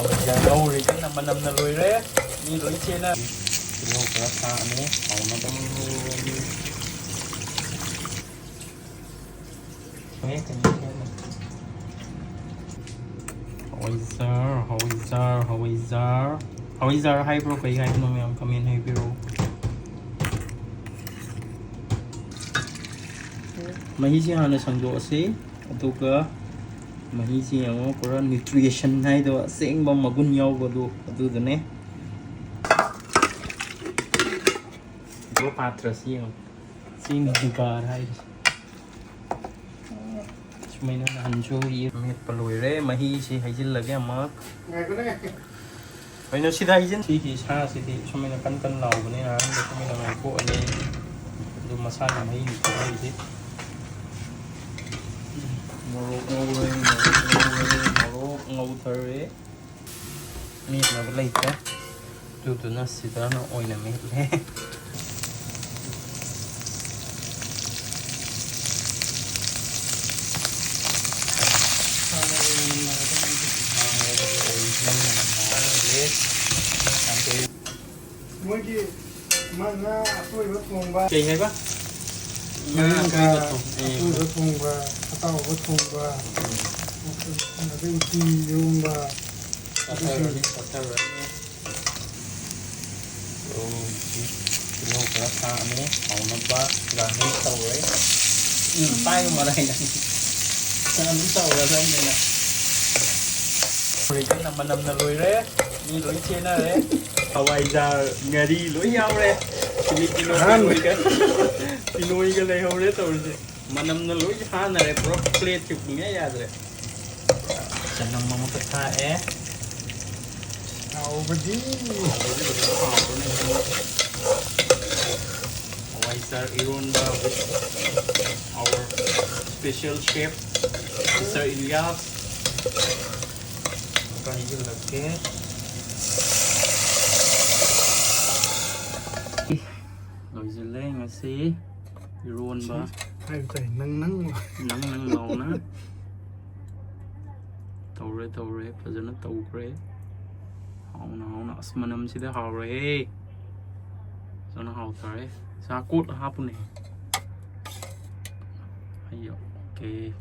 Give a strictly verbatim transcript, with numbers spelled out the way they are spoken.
ꯉꯧꯔꯦ ꯀꯟꯅ, ꯃꯅꯝꯅ ꯂꯣꯏꯔꯦ꯫ ꯃꯤ ꯂꯣꯏ ꯆꯦꯟꯅ꯫ ꯇꯤꯜꯍꯧ ꯈꯔ ꯊꯥꯛꯑꯅꯤ ꯍꯥꯎꯅꯕ꯫ ꯍꯋꯥꯏꯖꯥꯔ, ꯍꯋꯥꯏꯖꯥꯔ, ꯍꯋꯥꯏꯖꯥꯔ꯫ ꯍꯋꯥꯏꯖꯥꯔ ꯍꯥꯏꯕ꯭ꯔꯣ, ꯀꯩ ꯍꯥꯏꯕꯅꯣ, ꯃꯌꯥꯝ ꯀꯃꯦꯟ ꯍꯥꯏꯕꯤꯔꯛꯑꯣ꯫ ꯃꯍꯤꯁꯦ ꯍꯥꯟꯅ ꯁꯪꯗꯣꯛꯑꯁꯤ, ꯑꯗꯨꯒ ꯃꯍꯤꯁꯦ ꯌꯦꯡꯉꯣ, ꯄꯨꯔꯥ ꯅ꯭ꯌꯨꯇ꯭ꯔꯤꯁꯟ ꯍꯥꯏꯗꯣ, ꯑꯁꯦꯡꯕ ꯃꯒꯨꯟ ꯌꯥꯎꯕꯗꯣ ꯑꯗꯨꯗꯨꯅꯦ꯫ ꯄꯥꯇ꯭ꯔꯁꯤ ꯌꯦꯡꯉꯣ, ꯁꯤꯅꯤ ꯗꯨꯀꯥꯔ ꯍꯥꯏꯔꯤꯁꯦ꯫ ꯁꯨꯃꯥꯏꯅ ꯅꯍꯥꯟꯁꯨ ꯌꯦꯔꯨꯝ ꯃꯦꯠꯄ ꯂꯣꯏꯔꯦ, ꯃꯍꯤꯁꯤ ꯍꯩꯖꯤꯜꯂꯒꯦ ꯑꯃꯨꯛ꯫ ꯉꯥꯏꯈꯣꯅꯦ꯫ ꯀꯩꯅꯣ ꯁꯤꯗ ꯍꯩꯖꯤꯟ-, ꯁꯤꯒꯤ ꯁꯥꯁꯤꯗꯤ ꯁꯨꯃꯥꯏꯅ ꯀꯟ ꯀꯟ ꯂꯥꯎꯕꯅꯤꯅ, ꯑꯍꯥꯟꯕ ꯁꯨꯃꯥꯏꯅ ꯉꯧꯊꯣꯛꯑꯅꯤ꯫ ꯑꯗꯨ ꯃꯁꯥꯒꯤ ꯃꯍꯤꯅꯤ ꯊꯣꯛꯂꯛꯏꯁꯤ꯫ ꯃꯣꯔꯣꯛ ꯉꯧꯔꯦ, ꯃꯣꯔꯣꯛ ꯉꯧꯔꯦ, ꯃꯣꯔꯣꯛ ꯉꯧꯊꯔꯦ꯫ ꯃꯦꯠꯅꯕ ꯂꯩꯇ꯭ꯔꯦ, ꯑꯗꯨꯗꯨꯅ ꯁꯤꯗꯅ ꯑꯣꯏꯅ ꯃꯦꯠꯂꯦ꯫ ꯃꯣꯏꯒꯤ ꯃꯥ ꯉꯥ ꯑꯇꯣꯏꯕ ꯊꯣꯡꯕ꯫ ꯀꯩ ꯍꯥꯏꯕ? ꯉꯥ ꯉꯥ ꯑꯇꯣꯏꯕ ꯊꯣꯡ-, ꯑꯦ꯫ ꯑꯇꯣꯏꯕ ꯊꯣꯡꯕ, ꯑꯇꯥꯎꯕ ꯊꯣꯡꯕ, ꯑꯗꯩ ꯎꯇꯤ, ꯏꯔꯣꯝꯕ, ꯆꯥꯊꯔꯅꯤ, ꯆꯥꯊꯔꯅꯤ꯫ ꯑꯣ, ꯇꯤꯜꯍꯧ ꯈꯔ ꯊꯥꯛꯑꯅꯤ, ꯍꯥꯎꯅꯕ ꯒꯥꯔꯅꯤꯁ ꯇꯧꯔꯦ꯫ ꯎꯝ, ꯄꯥꯏꯕ ꯃꯔꯥꯏꯅ꯫ ꯑꯗꯨꯝ ꯇꯧꯔꯗꯕꯅꯤꯅ꯫ ꯍꯧꯖꯤꯛ ꯀꯟꯅ ꯃꯅꯝꯅ ꯂꯣꯏꯔꯦ, ꯃꯤ ꯂꯣꯏ ꯆꯦꯟꯅꯔꯦ꯫ ꯍꯋꯥꯏꯖꯥꯔ, ꯉꯥꯔꯤ ꯂꯣꯏ ꯌꯥꯎꯔꯦ꯫ ꯁꯤꯗꯤ ꯀꯤꯂꯣ ꯑꯍꯥꯟꯕ꯫ ꯀꯤꯂꯣꯒ, ꯀꯤꯂꯣꯒ ꯂꯩꯍꯧꯔꯦ ꯇꯧꯔꯤꯁꯦ꯫ ꯃꯅꯝꯅ ꯂꯣꯏ ꯍꯥꯟꯅꯔꯦ, ꯄꯨꯔꯥ ꯄ꯭ꯂꯦꯠꯁꯦ ꯄꯨꯡꯌꯥ ꯌꯥꯗ꯭ꯔꯦ꯫ ꯆꯅꯝ ꯑꯃꯨꯛꯀ ꯊꯥꯛꯑꯦ꯫ ꯍꯥꯎꯕꯗꯤ꯫ ꯍꯥꯎꯕꯗꯤ ꯐꯖꯅ ꯍꯥꯎꯔꯅꯤ꯫ ꯍꯋꯥꯏꯖꯥꯔ ꯏꯔꯣꯟꯕ with our special chef, Mister Ilyas. ꯑꯃꯨꯛꯀ ꯍꯩꯖꯤꯜꯂꯛꯀꯦ꯫ ꯂꯣꯏꯁꯤꯜꯂꯦ ꯉꯁꯤ ꯏꯔꯣꯟꯕ꯫ ꯍꯥꯏꯕ ꯇꯥꯏ, ꯅꯪ ꯅꯪ꯫ ꯅꯪ ꯅꯪ ꯂꯥꯎꯅ꯫ ꯇꯧꯔꯦ, ꯇꯧꯔꯦ, ꯐꯖꯅ ꯇꯧꯈ꯭ꯔꯦ꯫ ꯍꯥꯎꯅ ꯍꯥꯎꯅ, ꯑꯁ, ꯃꯅꯝꯁꯤꯗ ꯍꯥꯎꯔꯦꯍꯦ꯫ ꯐꯖꯅ ꯍꯥꯎꯊꯔꯦ꯫ ꯁꯥ ꯀꯣꯠ ꯍꯥꯞꯄꯨꯅꯦ꯫ ꯑꯩ, ꯑꯣꯀꯦ꯫